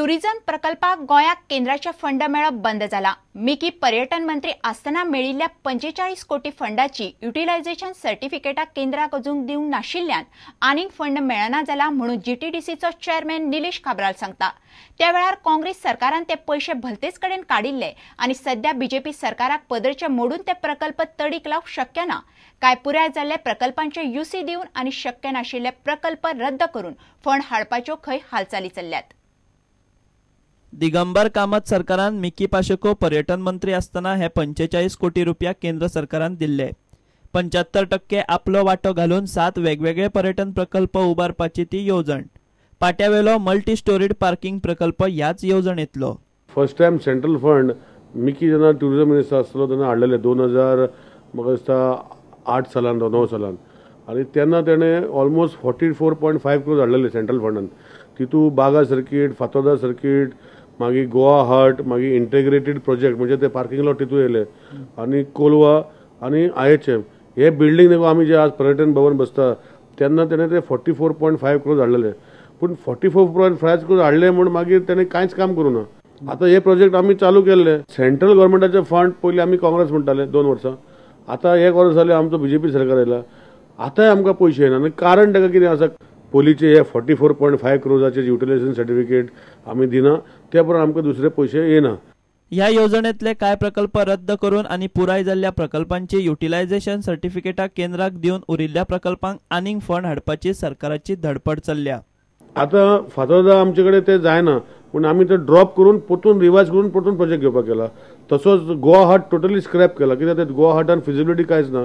Tourism प्रकल्पाक गोंयाक केंद्राचे फंड मेळप बंद जाला। मिकी पर्यटन मंत्री आसतना मेळिल्ल्या 45 कोटी फंडाची युटिलायझेशन सर्टिफिकेटा केंद्राक अजून दिवंक नाशिल्ल्यान आनीक फंड मेळना जाला म्हणून जीटीडीसीचो चेअरमॅन निलेश काब्राल सांगता। त्या वेळार काँग्रेस सरकारान ते पयशे भलतेच कडेन काडिल्ले आनी सध्या बीजेपी सरकाराक पदरचे मोडून ते प्रकल्प तडीक लावप शक्य ना। काय पुराय जाल्ले प्रकल्पांचे युसी दिवन आनी शक्य नाशिल्ले प्रकल्प रद्द करून फंड हाडपाच्यो खंय हालचाली चल्ल्यात। दिगंबर कामत सरकारान मिकी पाशेको पर्यटन मंत्री आसतना हे 45 कोटी रुपया केंद्र सरकारान दिल्ले। 75% आपलो वांटो घालून 7 वेगवेगळे पर्यटन प्रकल्प उबारपाची ती येवजण। पाट्यावेलो मल्टी स्टोरीड पार्किंग प्रकल्प ह्याच येवजणेंतलो। First time central fund Mickey जेन्ना ट्युरिझम मिनिस्टर आसलो तेन्ना हाडलेले 2000 म्हाका दिसता 8 सालान 9 सालान, आनी तेन्ना तेणें ऑलमोस्ट 44.5 क्रोर्स हाडलेले सेंट्रल फंडान। तितू बागा सर्कीट, फातोर्दा सर्कीट, मागीर गोवा हट, मागीर इंटेग्रेटेड प्रोजेक्ट म्हणजे ते पार्किंग लॉट तितू येयले, आनी कोलवा आनी IHM हे बिल्डींग देखून आमी जे आज पर्यटन भवन बसता तेन्ना तेणें ते 44.5 क्रोर्स हाडलेले। पूण 44.5 क्रोर्स हाडले म्हूण मागीर तेणें कांयच काम करूं ना। आतां हे प्रोजेक्ट आमी चालू केल्ले। सेंट्रल गव्हर्मेंटाचे फंड पयलीं आमी काँग्रेस म्हणटाले 2 वर्सां, आतां 1 वर्स जालें आमचो बीजेपी सरकार आयला, आतांय आमकां पयशे येना। आनी कारण ताका कितें आसा, पयलींचे हे 44.5 क्रोर्साचे युटिलायझेशन सर्टिफिकेट आमी दिना, त्या प्रमाण आमकां दुसरे पयशे येना। ह्या येवजणेंतले कांय प्रकल्प रद्द करून आनी पुराय जाल्ल्या प्रकल्पांची युटिलायझेशन सर्टिफिकेटा केंद्राक दिवन उरिल्ल्या प्रकल्पांक आनीक फंड हाडपाची सरकाराची धडपड चल्ल्या। आतां फातोर्दा आमचे कडेन ते जायना पूण आमी ते ड्रॉप करून परतून रिवायज करून परतून प्रोजेक्ट घेवपाक केला। तसोच गोवा हट टोटली स्क्रॅप केला, कित्याक ते गोवा हटान फिजिबिलिटी कांयच ना।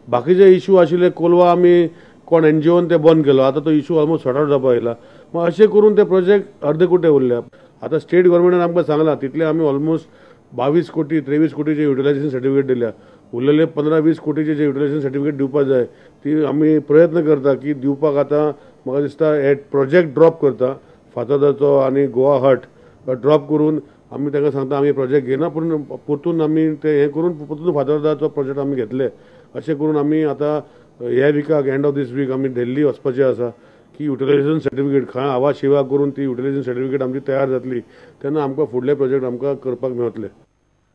बाकीचे इशू आशिल्ले कोलवा आमी कोण एनजीओन ते बंद केलो, आतां तो इशू ऑलमोस्ट सॉर्ट आवट जावपाक आयला। मग अशें करून ते प्रोजेक्ट अर्दकुटे उरले। आतां स्टेट गव्हर्मेंटान आमकां सांगलां तितले आमी ऑलमोस्ट 22 कोटी 23 कोटीचे युटिलायझेशन सर्टिफिकेट दिल्या, उरलेले 15-20 कोटीचे जे युटिलायझेशन सर्टिफिकेट दिवपाक जाय ती आमी प्रयत्न करता की दिवपाक। आतां म्हाका दिसता हे प्रोजेक्ट ड्रॉप करता फातोर्दाचो आनी गोवा हट ड्रॉप करून आमी तांकां सांगता आमी प्रोजेक्ट घेना, पूण परतून आमी ते हें करून परतून फातोर्दाचो प्रोजेक्ट आमी घेतले। अशें करून आमी आतां ह्या विकाक एंड ऑफ these week आमी दिल्ली वचपाचें आसा की युटिलायझेशन सर्टिफिकेट खंय आवाज शिवा करून ती युटिलायझेशन सर्टिफिकेट आमची तयार जातली तेन्ना आमकां फुडले प्रोजेक्ट आमकां करपाक मेळटले।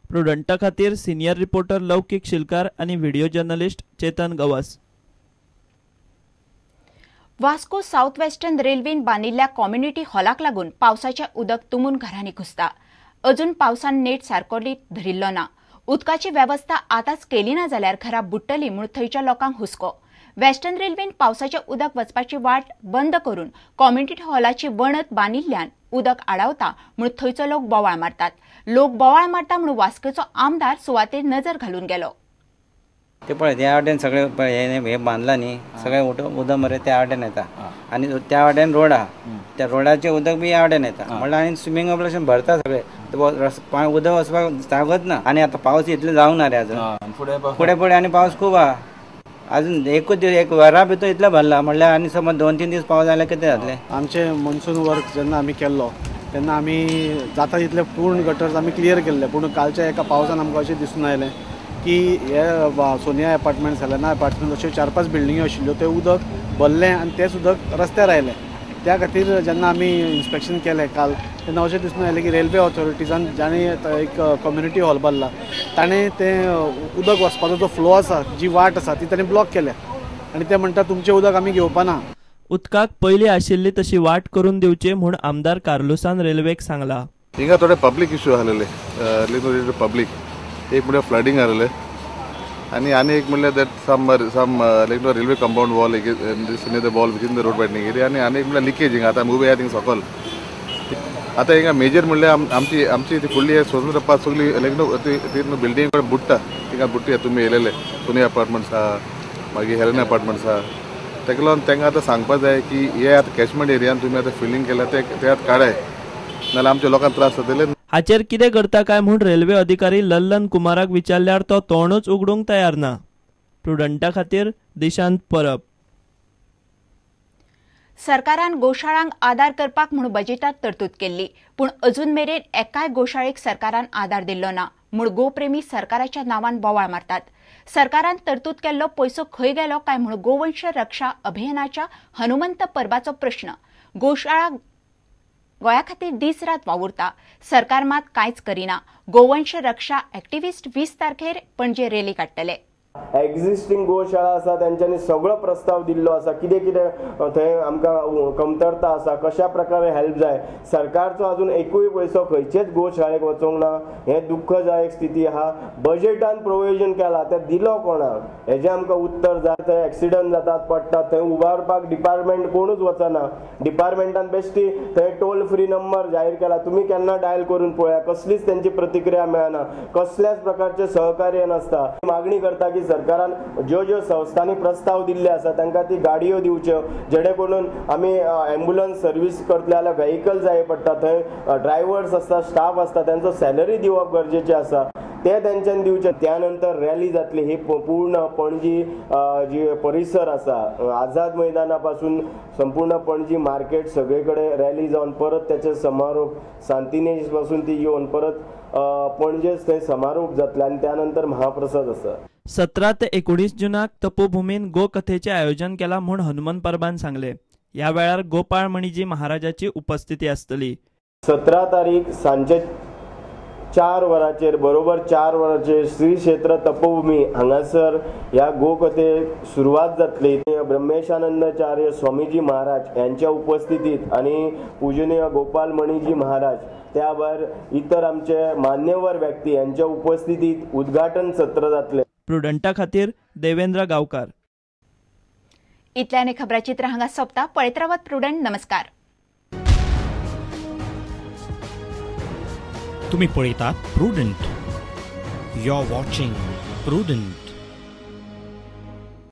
प्रुडंटा खातीर सिनियर रिपोर्टर लौकीक शिलकार आनी video journalist Chetan Gawas. Vasco South Western रेल्वेन बांदिल्ल्या कम्युनिटी हॉलाक लागून पावसाचें उदक तुंबून घरांनी घुसता। अजून पावसान नेट सारको धरिल्लो ना। उदकाची वेवस्था आतांच केली ना जाल्यार घरां बुडटली म्हूण थंयच्या लोकांक हुस्को। वेस्टर्न रेल्वेन पावसाचें उदक वचपाची वाट बंद करून कम्युनिटी हॉलाची वणत बांदिल्ल्यान उदक आडावता म्हूण थंयचो लोक बोवाळ मारतात। लोक बोवाळ मारता म्हूण वास्कोचो आमदार सुवातेर नजर घालून गेलो। ते पळय ह्या वाटेन सगळे हे बांदला न्ही, सगळे उदक मरे त्या वाटेन येता आनी त्या वाटेन रोड आहा, त्या रोडाचें उदक बी ह्या वाटेन येता, म्हणल्यार आनी स्विमींग पूलाच्यान भरता सगळे उदक वचपाक जागत ना। आनी आतां पावस इतले जावंक ना रे अजून, फुडें फुडें आनी पावस खूब आहा अजून, एकूच दीस एक वरा भितर इतलो भरला म्हणल्यार आनी समज 2-3 दीस पावस जाल्यार कितें जातलें। आमचें मॉन्सून वर्क जेन्ना आमी केल्लो तेन्ना आमी जाता तितले पूर्ण गटर्स आमी क्लियर केल्ले, पूण कालच्या एका पावसान आमकां अशें दिसून आयलें की हे सोनिया एपार्टमेंट, सेलेना एपार्टमेंट अश्यो 4-5 बिल्डिंग्यो आशिल्ल्यो, तें उदक भरलें आनी तेंच उदक रस्त्यार आयलें। त्या खातीर जेन्ना आमी इन्स्पेक्शन केलें काल तेन्ना अशें दिसून आयलें की रेल्वे ऑथॉरिटीजान जाणें एक कम्युनिटी हॉल बांदला ताणें तें उदक वचपाचो जो फ्लो आसा, जी वाट आसा ती ताणें ब्लॉक केल्या आनी ते म्हणटा तुमचें उदक आमी घेवपा ना। उदकाक पयलीं आशिल्ली तशी वाट करून दिवची म्हूण आमदार कार्लुसान रेल्वेक सांगला। हिंगा थोडे पब्लीक इश्यू आसलेले, पब्लीक एक म्हणल्यार फ्लडिंग आसलेले आनी आनी एक म्हणल्यार that some some like railway compound wall the wall within the road widening area आनी आनी एक म्हणल्यार लिकेज हिंगा आतां उबे आहा थिंग सकल। आतां हिंगा मेजर म्हणल्यार आमची आमची ती फुडली स्वतंत्र पास सगळी लायक न्हू ती बिल्डींग कडेन बुडटा, थिंगा बुडटा तुमी येयलेले सोनिया अपार्टमेंट्स आहा, मागीर हेलेना अपार्टमेंट्स आहा, ताका लागून तांकां आतां सांगपा जाय की हे आतां कॅचमेंट एरियान तुमी आतां फिलींग केल्या ते आतां काडाय, नाजाल्यार आमच्या लोकांक त्रास जातले। हाचेर कितें करता काय म्हूण रेल्वे अधिकारी लल्लन कुमाराक विचारल्यार तो तोंडूच उगडूंक तयार ना। प्रुडंटा खातीर दिशांत परब। सरकारान गोशाळांक आदार करपाक म्हूण बजेटात तरतूद केल्ली, पूण अजून मेरेन एकाय गोशाळेक सरकारान आदार दिल्लो ना म्हूण गोप्रेमी सरकाराच्या नांवान बोवाळ मारतात। सरकारान तरतूद केल्लो पयसो खंय गेलो काय म्हूण गोवंश रक्षा अभियानाच्या हनुमंत परबाचो प्रश्न। गोशाळा गोंया खातीर दीस रात वावुरता. सरकार मात कांयच करिना. गोवंश रक्षा एक्टिविस्ट 20 तारखेर पणजे रॅली काडटले. एग्जिस्टिंग गोशाळा आसा तेंच्यांनी सगळो प्रस्ताव दिल्लो आसा, कितें कितें थंय आमकां कमतरता आसा, कशा प्रकारे हेल्प जाय. सरकारचो अजून एकूय पयसो खंयचेच गोशाळेक वचोंक ना, हें दुख्खदायक स्थिती आहा. बजेटान प्रोविजन केला तें दिलो कोणाक हेजें आमकां उत्तर जाय. थंय एक्सिडंट जातात, पडटात, थंय उबारपाक डिपार्टमेंट कोणूच वचना. डिपार्टमेंटान बेश्टी थंय टोल फ्री नंबर जाहीर केला, तुमी केन्ना डायल करून पळया, कसलीच तेंची प्रतिक्रिया मेळना, कसल्याच प्रकारचें सहकार्य नासता. मागणी करता की सरकारान ज्यो ज्यो संस्थांनी प्रस्ताव दिल्ले आसा तांकां ती गाडयो दिवच्यो, जेणे करून आमी एम्बुलन्स सर्वीस करतले जाल्यार व्हेकल जाय पडटा, थंय ड्रायव्हर्स आसता, स्टाफ आसता, तांचो सॅलरी दिवप गरजेचें आसा, ते तेंच्यांनी दिवचें. त्या नंतर रॅली जातली. ही पूर्ण पणजी जी परिसर आसा, आझाद मैदाना पासून संपूर्ण पणजी मार्केट सगळे कडेन रॅली जावन परत तेचे समारोप सांतिनेज पासून ती येवन परत पणजेच थंय समारोप जातले आनी त्या नंतर महाप्रसाद आसा. 17 ते 19 जुनाक तपोभूमीन गोकथेचे आयोजन केला म्हूण हनुमंत परबान सांगले. ह्या वेळार गोपाळ मणिजी महाराजाची उपस्थिती आसतली. 17 तारीख सांजे 4 वरांचेर बरोबर 4 वरांचेर श्री क्षेत्र तपोभूमी हांगासर ह्या गोकथेक सुरवात जातली. ब्रह्मेशानंदाचार्य स्वामीजी महाराज यांच्या उपस्थितीत आनी पूजनीय गोपाल मणिजी महाराज, त्या भायर इतर आमचे मान्यवर व्यक्ती यांच्या उपस्थितीत उद्घाटन सत्र जातले. प्रुडंटा खातीर देवेंद्र गावकर. इतल्याने खबराचित्र हांगा सोंपता. पळयत रावात प्रुडंट. नमस्कार. तुम्ही पळयतात Prudent. You are watching Prudent.